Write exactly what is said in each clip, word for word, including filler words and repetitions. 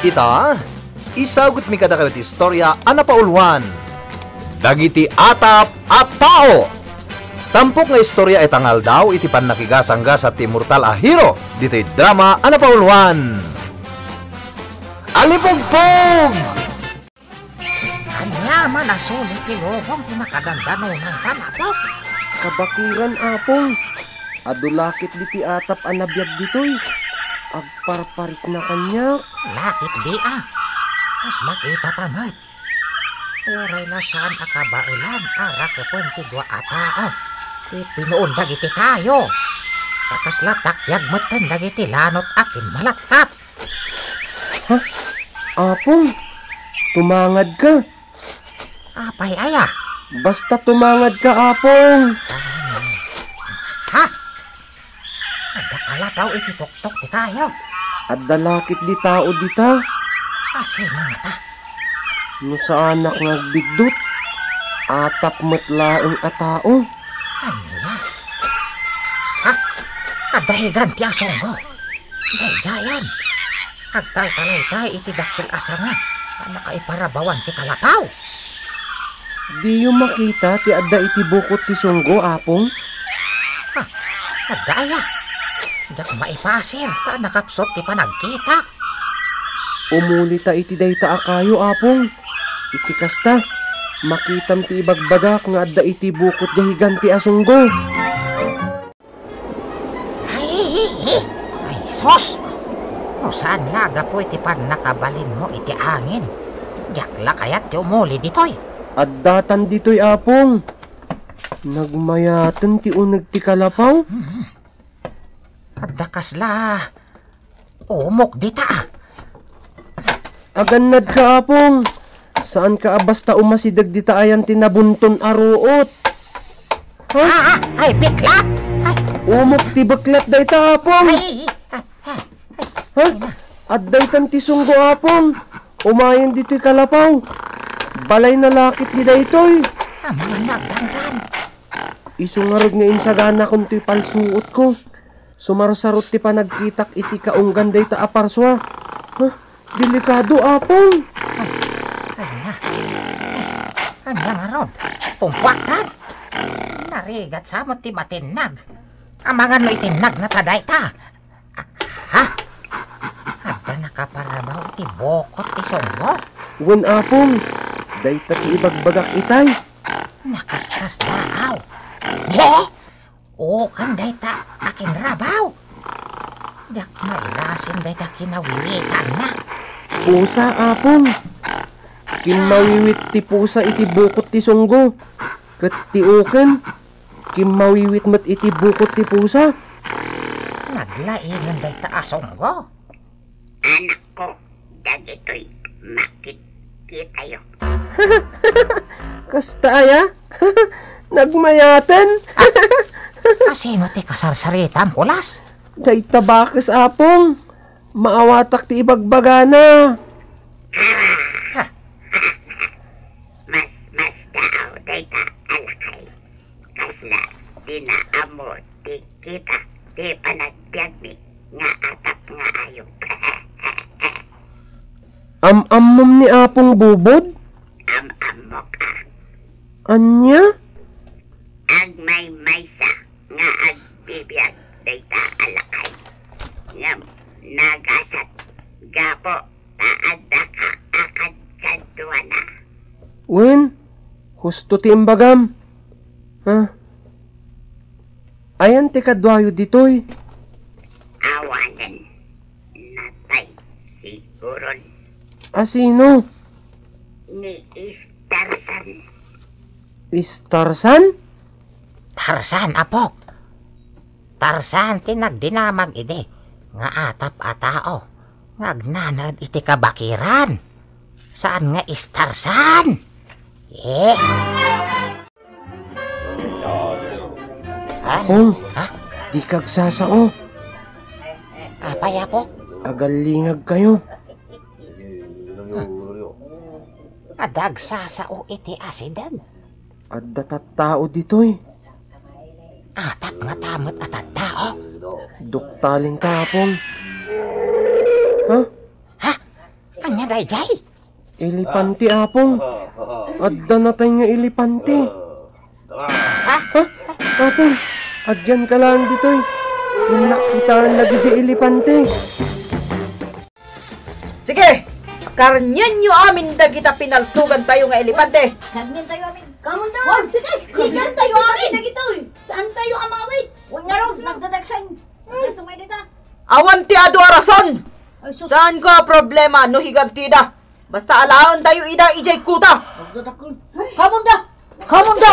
Ita, isagutmi kadakayo ti istorya a napauluan, Dagiti Atap a Tao. Tampok nga istorya ita nga aldaw iti pannakigasanggasat ti immortal a hero ditoy drama a napauluan, Alipugpog! Ania man a suli ti lubong ti nakadandanonantan, Apo? Kabakiran, Apong. Adu lakit diti atap a nabiag ditoy. Agparparikna kaniak. Lakit di a. Kas makitata met. Uray la saan a kabaelan a rakepen ti dua a tao ti pinuon dagiti kayo. Ta kasla takyag metten dagiti lanot a kimmalatkat. Ha? Apong, tumangadka. Apay aya? Basta tumangadka, Apong. Ha? Adda kalapaw iti tuktok ti kayo. Adda lakit di tao dita. Asino ngata? No saanak nga agbiddut, atap met laeng a tao. Ania? Ha? Adda higanti a sunggo. Daydiayen. Agtaltalaytay iti dakkel a sanga a nakaiparabawan ti kalapaw. Diyo makita ti adda iti bukot ti sunggo, Apong? Ah, adda aya? Diak maipasir ta nakapsut ti panagkitak. Umulita iti dayta a kayo, Apong. Iti kasta, makitam ti ibagbagak nga adda iti bukot diay higanti a sunggo. Ay, ay, sus! No saan la gapu iti pannakabalinmo iti angin, diak la kayat ti umuli ditoy. Addatan ditoy, Apong. Nagmayaten ti uneg ti kalapaw. Hmm. Adda kasla umok dita, ah. Agannadka, Apong. Saanka a basta umasideg dita ayan ti nabunton a ruot. Ha? Ah, ah, ay, biklap! Ay. Umok ti beklat dayta, Apong. Ay, ay, ay, ay. Ha? Adda itan ti sunggo, Apong. Umayen ditoy kalapaw. Balay na lakit di daytoy. Amangan nga agdangran. Isu ngarud nga insaganakon toy palsuotko. Sumarsarot ti panagkitak iti kaunggan dayta a parsua. Huh? Delikado, Apong. Ania? Ania ngarud? Pungkuaktan? Narigat sa met ti matinnag. Amangan no itinnag na ta dayta. Ha? Adda nakaparabaw iti bukot ti sunggo? Wen, Apong. Dayta ti ibagbagak itay. Nakaskasdaaw. He? Uken dayta a kinrabaw. Diak mailasin dayta kinawiwitanna. Pusa, Apong. Kimmawiwit ti pusa iti bukot ti sunggo. Ket ti uken, kimmawiwit met iti bukot ti pusa. Naglaingen dayta a sunggo. Anakko, dagitoy makitkitayo. Kasta aya? Nagmayaten? Asino ti kasarsaritam, Kulas? Dayta bakes, Apong. Maawatak ti ibagbagana. Ha? Mas, mas daaw dayta a lakay. Kasla di naammo ti kita ti panagbiagmi nga atap nga ayup. Am-ammom ni Apong Bubod? Am-ammok a. Ania? Agmaymaysa nga agbibiag dayta a lakay. Ngem nagasat gapu ta adda ka a kadkaduana. Wen, husto ti imbagam. Ha? Ayan ti kaduayo ditoy? Awanen. Natay siguron. Asino? Ni Istarsan. Istarsan? Tarsan, apok. Tarsan ti nagdinamag idi nga atap a tao nga agnanaed iti kabakiran. Saan nga Istarsan? Eh? Ha? Apong, ha? Dika agsasao. Apay, apok? Agallingagkayo. Adda agsasao iti asideg. Adda tattao ditoy. Atap ngata met a tattao? Duktalin ta, Apong. Ha? Ha? Ania daydiay? Elepante, Apong. Adda natay nga elepante. Ha? Ha? Apong, agyanka laeng ditoy. Innak kitaen dagiti elepante. Sige! Karnienyo amin dagita pinaltogantayo nga elepante. Karnientayo amin. Kamunda! Wag, sige! Karnientayo amin dagitoy. Saantayo a mawit? Wen ngarud, nagdadagsen. Ano sumay dita? Awan ti adu a rason! Ay, sus. Saanko a problema no higantida. Basta alaentayo ida idiay kuta. Kamunda! Kamunda!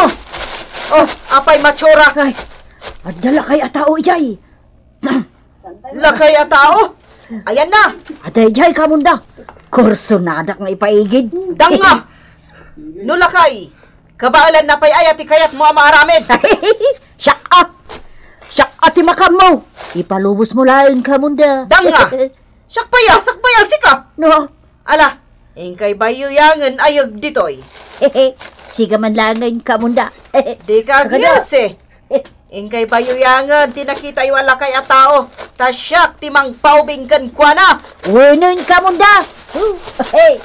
Oh, apay matsura? Ay, adda lakay a tao idiay. Lakay a tao? Ayanna! Adda idiay, Kamunda. Kursonadak nga ipaigid. Danga! No lakay, kabaelanna pay aya ti kayatmo a maaramid? Siak a! Siak a ti makammo! Ipalubosmo laeng, Kamunda. Danga! Siak pay a, sakbay a sika! No? Ala, inkay bayoyangen ayeg ditoy. Sika man laengen, Kamunda. Dika Kakada. Agnius, eh. Inkay bayoyangen ti nakitayo a lakay a tao, ta siak ti mangpaubing kenkuana. Wenen, Kamunda.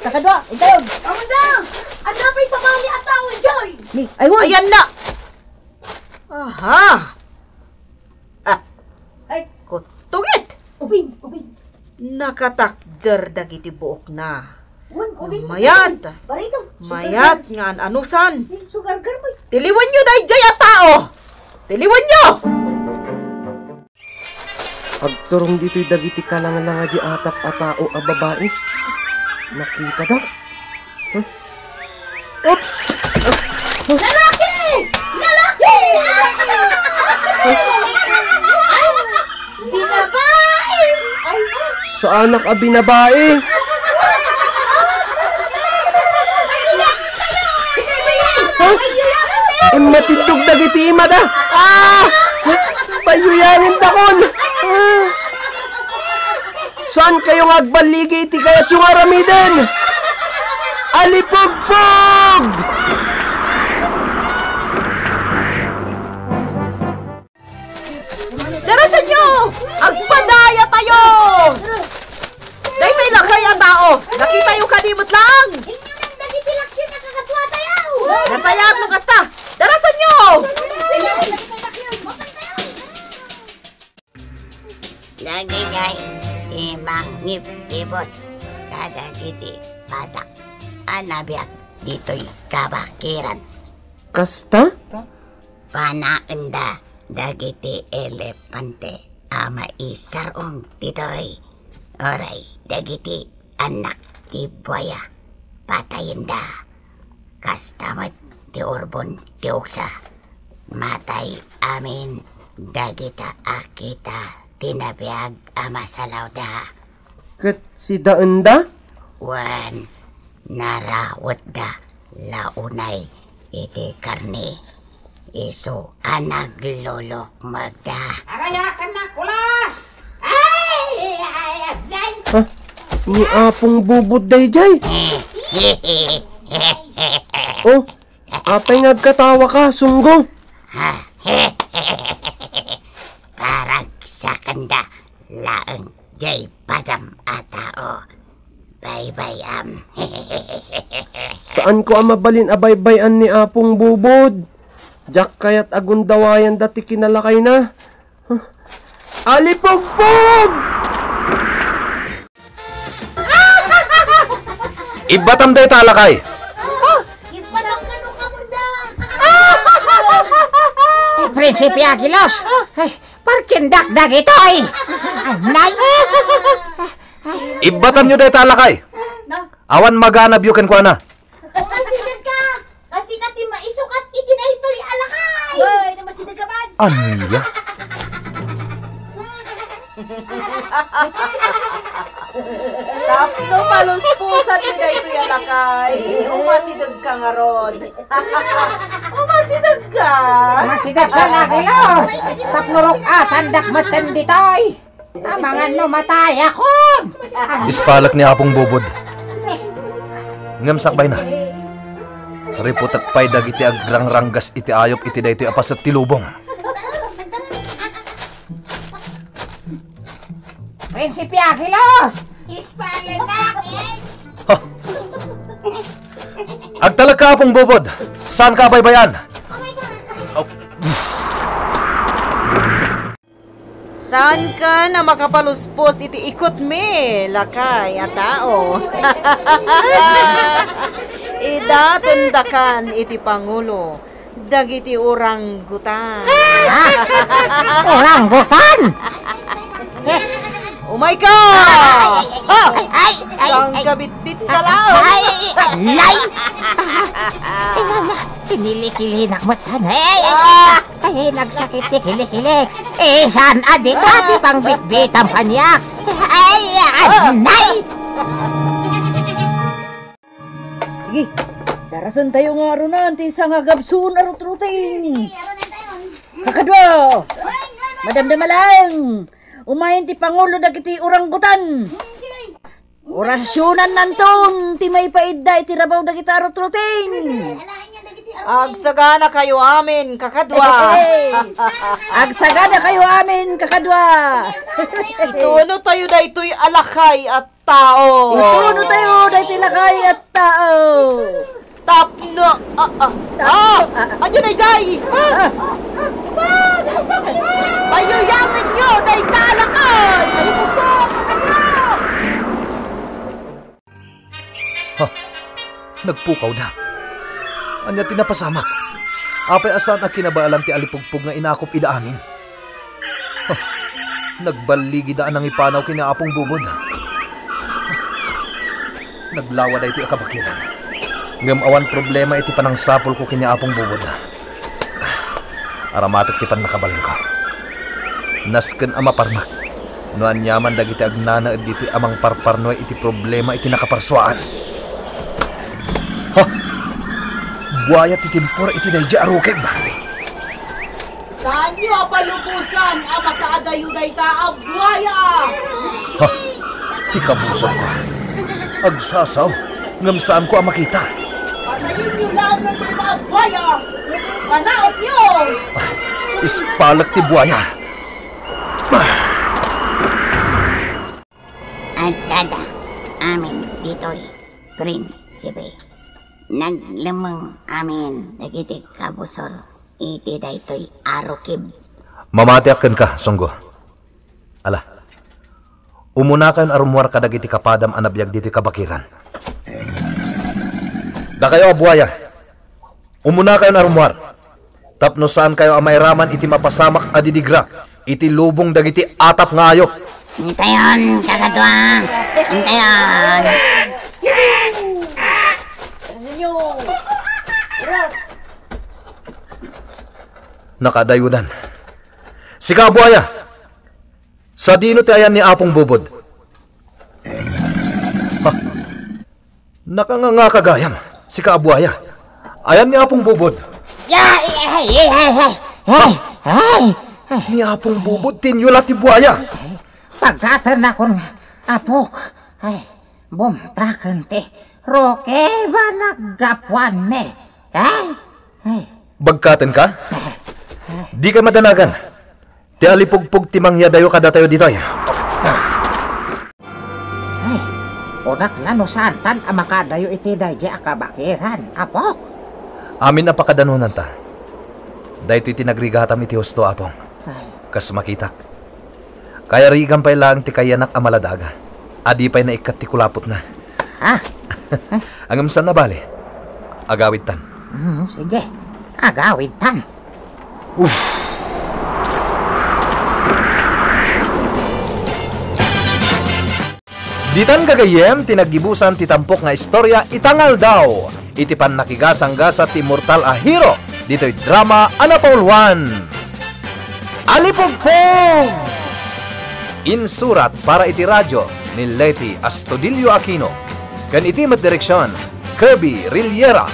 Kakada, intayon. Kamunda! Adda pay sabali a tao idiay! Ni, ay, wen. Ayanna! Aha! Ah. Ay. Kuttungit! Ubing, ubing. Nakatakder dagiti buokna. Wen, ubing. Mayat. Barito. Mayat nga an-anusan. Eh, sugargar mo. Tiliwenyo daydiay a tao! Tiliwenyo! Agturong ditoy dagiti kalanglanga di atap a tao a babai. Nakitada? Huh? Oops! Lalaki! Lalaki! Ay! Binabae! Ay! Saanak a binabae? Ha? Immatindog dagiti imada. Ah! Payuyangen dakon. Ah! Saan kayo nga agballigi iti kayatyo nga aramiden? Alipugpog! Darasanyo! Agpadayatayo! Daytoy lakay a tao! Nakitayo kadi met laeng! Inyo nan dagiti lakyo nga kakaduatayo! Nasayaat no kasta! Darasanyo! Dagitoy ti mangngibgibus kadagiti badak a nabiag ditoy kabakiran. Kasta? Panaenda dagiti elepante a maisar-ong ditoy, uray dagiti annak ti buaya, patayenda. Kasta met ti urbon ti uksa. Matay amin dagita a kita ti nabiag a masalawda. Ket sidaenda? Wen, narawetda la unay iti karne. Isu a naglulukmegda. Arayakennak, kulas! Ay, ay, ay, ay. Ha? Ni Apong Bubod daydiay? Oh, apay nga agkatawaka, Sunggo? Paragsakenda laeng jay padam a tao. Baybay-am. Saanko a mabalin a baybay-an ni Apong Bubod. Diak kayat a gundawayanda ti kinalakayna. Alipugpog! Ibbatam dayta a lakay. Ibbatam kano, Kamunda. Prinsipe Aguilos. Ay, partiendak dagitoy. Nay. Ibbatamyo dayta a lakay. Awan maganabyo kenkuana. Umasidegka! Kasika ti maisukat iti daytoy a lakay! Uy, umasidegka man! Ania? Tapno palusposanmi daytoy a lakay, umasidegka ngarud. Umasidegka! Umasidegka, Aguilos! Tapno ruk-atandak metten ditoy! Amangan no matayakon! Ispalek ni Apong Bubod. Ngem sakbayna, riputek pay dagiti agrangranggas iti ayup iti daytoy a paset ti lubong. Prinsipe Aguilos! Ispalek! Agtalek ka, Apong Bubod. Saan ka abaybay-an? Saanka a makapaluspos iti ikutmi, lakay a tao. Idatondakan iti pangulo dagiti oranggutan. Ah! Oranggutan? Umayka! Ha! Ay, ay, ay, ay. Sangkabitbit ka laeng. Ay, ay, ay, nay! Ay, nana, kinilikilinak met, ay, ay, ay, ay, nagsakit ti kilikili. Eh, saan a di ta ti pangbitbitan kaniak? Ay, ay, nay! Sige, darasentayo nga arunan ti sangagabsuon a rutruting. Kakadua, madamdama laeng. Umayen ti pangulo dagiti oranggutan. Orasionannanton ti maipaidda iti rabaw dagiti a rutruting. Agsaganakayo amin, kakadua. Agsaganakayo amin, kakadua. Itunotayo daytoy a lakay a tao. Itunotayo daytoy lakay a tao. Tapno, ah, ah, Tapno, ah, ah. Ania daydiay? Ah. Payuyawenyo dayta a lakay. Ha? Nagpukawda. Ania ti napasamak? Apay a saan a kinabaalan ti alipugpog nga inakop ida amin? Huh. Nagballigida a nangipanaw ken ni Apong Bubod. Naglawa daytoy a kabakiran. Ngem awan problema iti panangsapulko ken ni Apong Bubod. Aramatek ti pannakabalinko. Nasken a maparmek no aniaman dagiti agnanaed ditoy a mangparparnue iti problema iti nakaparsuaan. Ha! Buaya ti timpor iti daydiay a rukib. Saanyo a palubosan a makaadayo dayta a buaya! Ha! Ti kabusorko. Agsasao, ngem saanko a makita. Patayenyo laeng dayta a buaya! Panaotyo! Ah, ispalek ti buaya! Ah! Addada amin ditoy, Prinsipe. Naglemmeng amin dagiti kabusor iti daytoy a rukib. Mamatiak kenka, Songgo. Ala, umunakayon a rummuar kadagiti kapadam a nabiag ditoy kabakiran. Dakayo a buaya, umunakayon a rummuar tapno saankayo a mairaman iti mapasamak a didigra iti lubong dagiti atap nga ayup. Intayon, kakadua! Intayon! Nakaadayudan. Sika a buaya! Sadino ti ayan ni Apong Bubod? Ha? Nakanganga ka gayam, sika a buaya. Ayan ni Apong Bubod. Ay, ay, ay, ay, ay, ay, ay. Ni Apong Bubod, tinyula ti buaya. Pagkatennakon, apok. Ay, bumtaken ti rukib a naggapuanmi. Ay, ay. Bagkatenka? Dika madanagan. Ti alipugpog ti mangyadayo kadatayo ditoy. Ay, kunak la no saantan a makadayo iti daydiay a kabakiran, apok. Amin a pakadanonanta. Daytoy ti nagrigatam iti husto, Apong. Ay. Kas makitak. Kayarigam pay laeng ti kayanak a maladaga. A di pay naikkat ti kulapotna. Ha? Ngem saan a bale. Agawidtan. Mm, sige. Agawidtan. Uff. Ditan gagayyem ti naggibusan ti tampok nga istorya ita nga aldaw iti pannakigasanggasat ti immortal a hero ditoy drama a napauluan. Alipugpog! Insurat para iti radyo ni Leti Astudillo Aquino, ken iti met direksion, Kirby Riliera.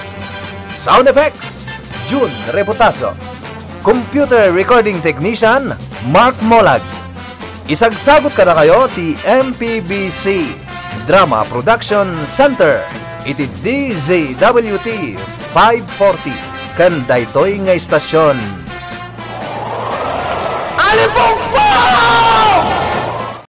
Sound effects, Jun Reputazo. Computer recording technician, Mark Molag. Isagsagut kadakayo ti M P B C Drama Production Center iti D Z W T five forty ken daytoy nga istasyon. Alipong